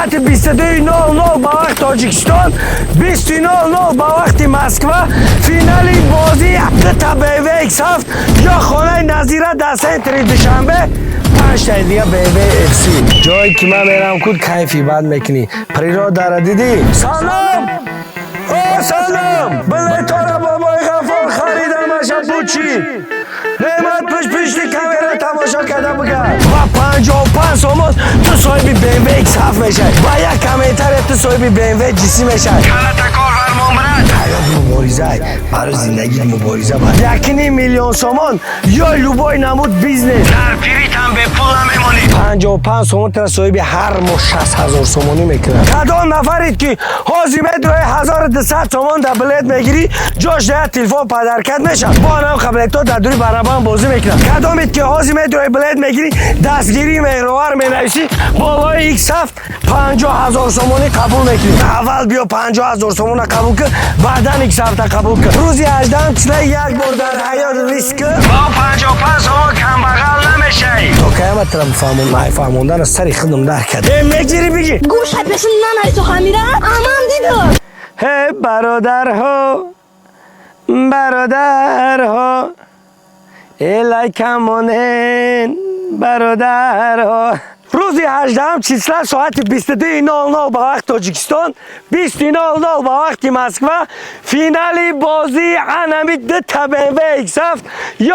Соати 22:00 ба вақти Тоҷикистон, 20:00 ба вақти Москва, финали бозии дута BMW X7 ё хонаи Назира дар центри Душанбе, панҷтаи дига BMW FC. Ҷое ки ман мерам, куд кайфи бад мекунӣ. Природара дидӣ? Салом, о салом! Билетора бобои Ғафор харидамаша. Бучи неъмат пишти камера тамошо карда бигар. Ва 55 сомон ту соҳиби BMW X7 мешавӣ. Ва як комментария ту соҳиби BMW GC мешавӣ. Калата кор фармон, брат. Ҳаёт мубориза, барои зиндагит мубориза бар. 1,5 миллион сомон ё любой намуд бизнес. Дар пиритам бепул намемонӣ. 55 сомон тура соҳиби ҳар моҳ 60 000 сомонӣ мекунад. Кадом нафарид, ки ҳозир метрои 1200 сомон дар билет мегирӣ, ҷош да телефон подаркат мешавад, бо анам билетҳо дар дури барабан бозӣ мекунад? Кадомид, ки ҳозир метрои билет мегирӣ, дастгирии меҳровар менависӣ, болои X7 50 000 сомонӣ қабул мекунӣ? Аввал биё, 50 000 сомона қабул кун, баъдан X7 қабул кун. Рӯзи 18 числа як бор дар ҳаёт риск кун, бо 55 сомон камбағал намешавӣ. То каяматра бифаҳмон, фаҳмондана сари худам дар кард. Э, мегирӣ, бигир. Гӯша пешин нанай сухамира амам дидо. Ҳе, бародарҳо, бародарҳо, элайкамонен, бародарҳо. Рӯзи 18 числа соати 22:00 ба вақти Тоҷикистон, 20:00 ба вақти Москва, финали бозии анами дута BMW X7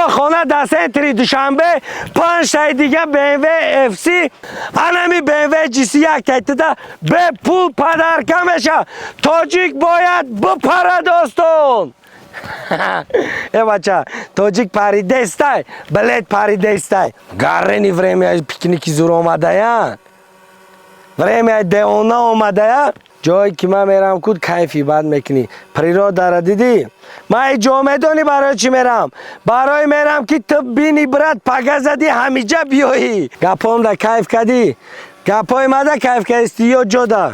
ё хона дар центри Душанбе, панҷтаи дига BMW FC, анами BMW GC яктайтида бепул подарка мешавад. Тоҷик бояд бипара, дӯстон. Э, бача, тоҷик паридестай, билет паридестай. Гарени время пикники зур омадая, время деона омадая. Ҷое ки ман мерам, куд кайфи бад мекунӣ. Природара дидӣ? Ман ин ҷо медонӣ барои чӣ мерам? Барои мерам, ки ту бини, брат, пага зади, ҳамиҷа биёӣ. Гапомда кайф кардӣ? Гапҳои мада кайф кардисти ё ҷода?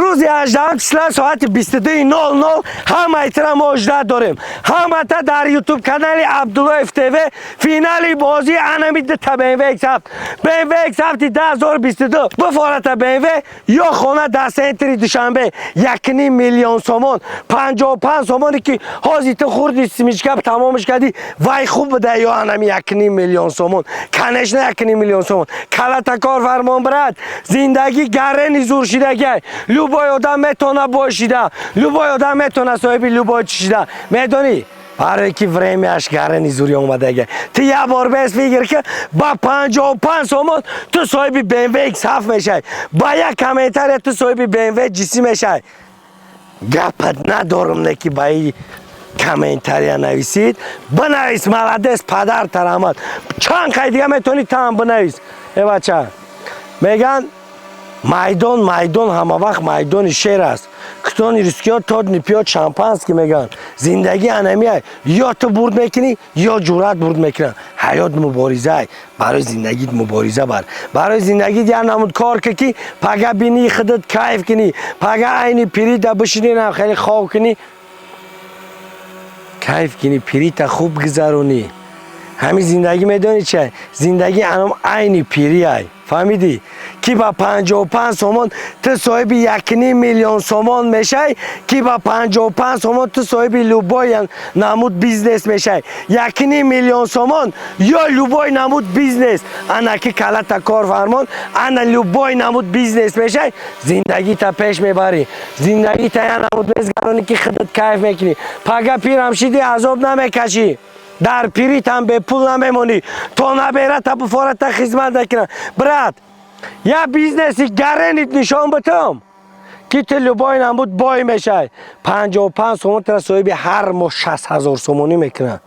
Рӯзи 18 числа соати 22:00 ҳамаи тира мо ждать дорем, ҳамата дар Ютуб канали Абдуллоев ТВ. Финали бозии анами дута BMW X7, BMW X7 2022 бифората BMW ё хона дар центри Душанбе, 1,5 миллион сомон. 55 сомоне, ки ҳозир ту хурди, семечка тамомш кардӣ, вай хуб буда ё анами 1,5 миллион сомон? Конечно, 1,5 миллион сомон. Калата кор фармон, брат. Зиндагӣ гарени зур шидагай. Любой одам метавона бой шида, любой одам метавона соҳиби любой чӣ шида. Медонӣ, барое ки времяш гарени зури омадага. Ту як бор бес фикр ки ба 55 сомон ту соҳиби BMW X7 мешавӣ, ба як комментария ту соҳиби BMW GC мешавӣ. Гапат надорам, не ки ба и комментария нависид, бинавис. Молодец, падар тарамад. Чанд қай дига метавонӣ, таам бинавис. Э, бача, меган, майдон, майдон ҳама вақт майдони шер аст. Кто не рискует, тот не пьет шампанский, меган. Зиндагӣ анамия: ё ту бурд мекунӣ, ё ҷуръат бурд мекунад. Ҳаёт мубориза. Барои зиндагит мубориза бар. Барои зиндагит як намуд кор ки, ки пага бинӣ, худат кайф кунӣ, пага айни пирита бишинӣ, хеле хоб кунӣ, кайф кунӣ, пирита хуб гузаронӣ. Ҳамин зиндагӣ, медонӣ чи? Зиндагӣ анам айни пириай. Фаҳмидӣ, ки ба 55 сомон ту соҳиби 1,5 миллион сомон мешавӣ, ки ба 55 сомон ту соҳиби любой намуд бизнес мешавӣ. 1,5 миллион сомон ё любой намуд бизнес. Ана ки калата кор фармон, ана любой намуд бизнес мешавӣ, зиндагита пеш мебарӣ, зиндагита я намуд мезгаронӣ, ки худат кайф мекунӣ. Пага пирам шидӣ, азоб намекашӣ, дар пиритам бепул намемонӣ, то наберата буфората хизмат накунад. Брат, я бизнеси гаренит нишон битам, ки ту любой намуд бой мешавӣ. 55 сомон тура соҳиби ҳар моҳ 60 000 сомонӣ мекунад.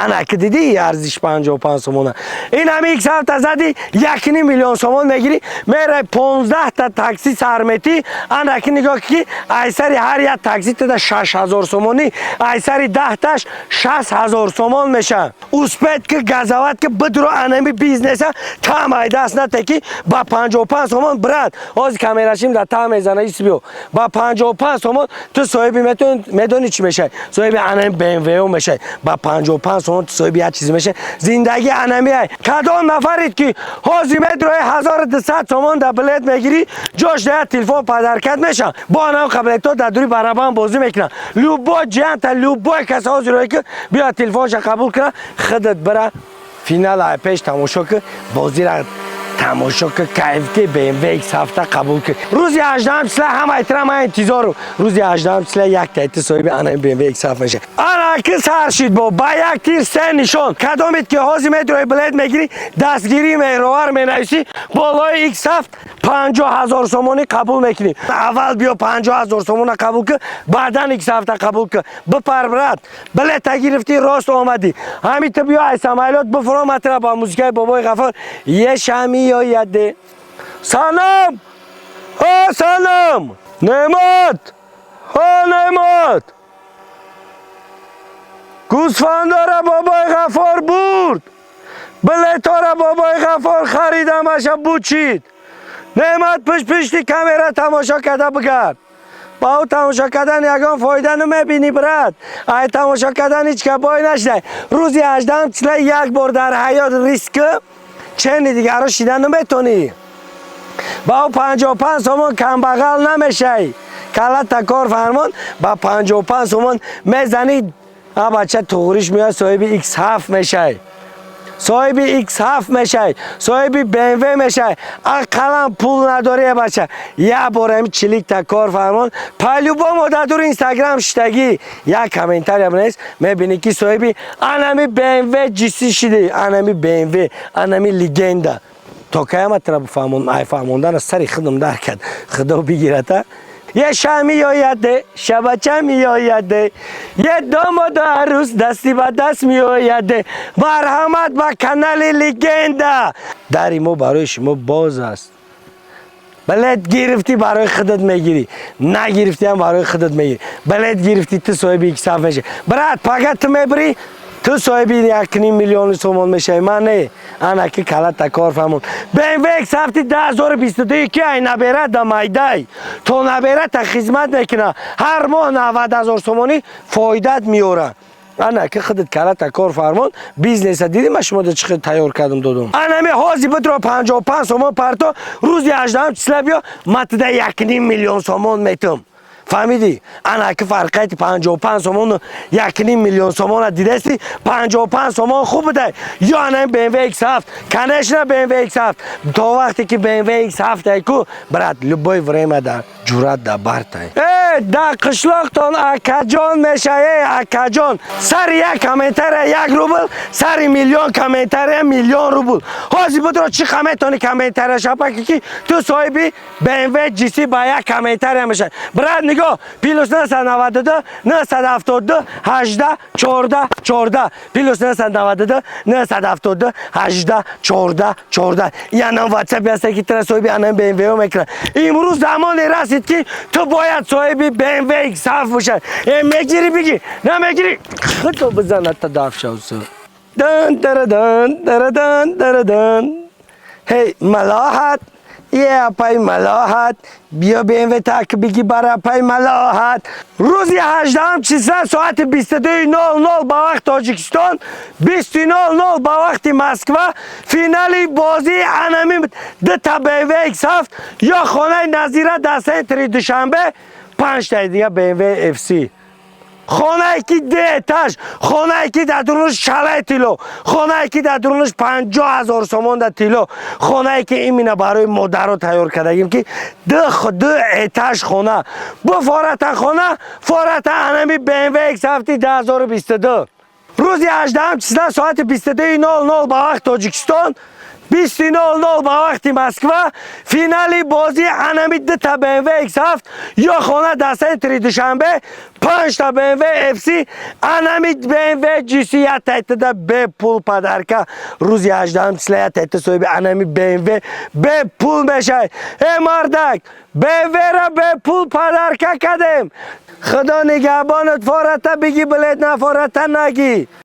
Ана ки дидӣ арзиш 55 сомона? Ин ҳами иксавта зади, 1,5 миллион сомон мегирӣ, мерай, 15та такси сар метӣ. Ана ки нигоҳ, ки айсари ҳар як такси тада 6000 сомонӣ, айсари 10таш 60 000 сомон мешавад. Успеть ки, газават ки, бидро, анами бизнеса там айдаст нате, ки ба 55 сомон, брат, ҳозир камерашим да та мезана исбиё. Ба 55 сомон ту соҳиби, медонӣ чӣ мешавӣ? Соҳиби анами БМВ мешавӣ ба 55. сомон ту соҳиби як чизе меша. Зиндагӣ анамиай. Кадом нафаред, ки ҳозир метрои 1200 сомон да билет мегирӣ, ҷош да як телефон подарка меша. Бо анам қаблетҳо дар дури барабан бозӣ мекунанд. Любой ҷиҳанта, любой кас ҳозир ки биё, телефонша қабул кунад, худат бира, финал пеш тамошо ки, бозира тамошо ки, кайф ки, BMW X7 қабул ки. Рӯзи 18 числа ҳамаи тира ман интизорум. Рӯзи 18 числа як тайти соҳиби ана BMW X7 меша. Ана ки сар шид, бо ба як тир се нишон. Кадомед ки ҳозир метрои билет мегирӣ, дастгирии меҳровар менависӣ, болои X7 50 000 сомонӣ қабул мекунӣ. Аввал биё, 50 000 сомона қабул ки, баъдан X7 қабул ки. Бипар, брат, билета гирифтӣ, рост омадӣ. Ҳами ту биё, ай самолёт бифуро, матра ба музикаи бобои Ғафор ешами ёяде. Салом, о салом, Неъмат, о Неъмат, гӯсфандора бобои Ғафор бурд, билетора бобои Ғафор харидамаша, бучид. Неъмат, пушт пушти камера тамошо карда бигард. Ба ӯ тамошо кардан ягон фоида намебинӣ, брат. Ай тамошо кардан ҳеҷ ка бой нашидай. Рӯзи 18 числа як бор дар ҳаёт риск чени дигарро шида наметонӣ. Ба ӯ 55 сомон камбағал намешай. Калата кор фармон, ба 55 сомон мезанӣ, а бача туғриш меояд, соҳиби X7 мешай, соҳиби X7 мешай, соҳиби BMW мешай. Ақаллан пул надори, бача, як бор ами чиликта кор фармон. По-любому дар дур Инстаграм шиштагӣ, як комментария бинавис, мебинӣ, ки соҳиби анами BMW GC шиди, анами BMW, анами легенда. То каяма тра бифаҳмон? Ай фаҳмондана сари худам дар кард, худо бигирата. Е ша меояде, шабача меояде, е домоду арӯс дасти ба даст меояде. Марҳамат ба канали Легенда, дари мо барои шумо боз аст. Билет гирифтӣ, барои худат мегирӣ, нагирифтиам, барои худат мегирӣ. Билет гирифтӣ, ту соҳиби иксаф мешавӣ, брат. Пага ту мебирӣ, ту соҳиби 1,5 миллиони сомон мешавӣ, ман не. Ана ки калата кор фаҳмон. BMW X7 2022, ки ай набера да майдай то наберата хизмат мекуна, ҳар моҳ 90 000 сомонӣ фоидат меёра. Ана ки худат калата кор фармон. Бизнеса дидӣ, ма шумо чӣ хел тайёр кардам, додум. Анами ҳози бидро, 55 сомон парто, рӯзи 18 числа биё, ма туда 1,5 миллион сомон метум. Фаҳмидӣ? Ана ки фарқияти 55 сомону 1,5 миллион сомона дидасти? 55 сомон хуб будай ё ана BMW X7? Конечно, BMW X7. То вақте ки BMW X7 айку, брат, любой время да ҷурат да бартай. Э, да қишлоқтон акаҷон меша. Э, акаҷон, сари як комментария 1 рубл, сари миллион комментария миллион рубл. Ҳозир будро, чӣ қа метавонӣ комментария шапаки, ки ту соҳиби BMW GC ба як комментария мешавӣ. Брат, нигоҳ: +992 972 18 14 14, +992 972 18 14 14. Янам WhatsApp аста, ки тура соҳиби анам BMW мекунад. Имрӯз замоне расид, ки ту бояд соҳиби BMW X7 бошад. Э, мегирӣ, бигӣ, намегирӣ, худо бизанад та дафшавсу. Дан тарадан тарадан тарадан. Ҳей, малоҳат, е апай малоҳат, биё, BMW так биги бар апай малоҳат. Рӯзи 18 числа соати 22:00 ба вақти Тоҷикистон, 20:00 ба вақти Москва, финали бозии анами дута BMW X7 ё хонаи Назира дар центри Душанбе, панҷтаи дига BMW FC. Хонае ки ду этаж, хонае ки дар дурунаш шалаи тилло, хонае ки дар дурунаш 50 000 сомон да тилло, хонае ки именно барои модаро тайёр кардагим, ки ду этаж хона бу фората хона фората анами BMW X7 2022, рӯзи 18 числа соати 22:00 ба вақти Тоҷикистон, 20:00 ба вақти Москва, финали бозии анами дута BMW X7 ё хона дар центри Душанбе, панҷта BMW FC, анами BMW GC як тайтада бепул подарка. Рӯзи 18 числа як тайта соҳиби анами BMW бепул мешавад. Э, мардак, BMW-ра бепул подарка кардем. Худо нигаҳбонат. Фората биги билет, нафората нагӣ.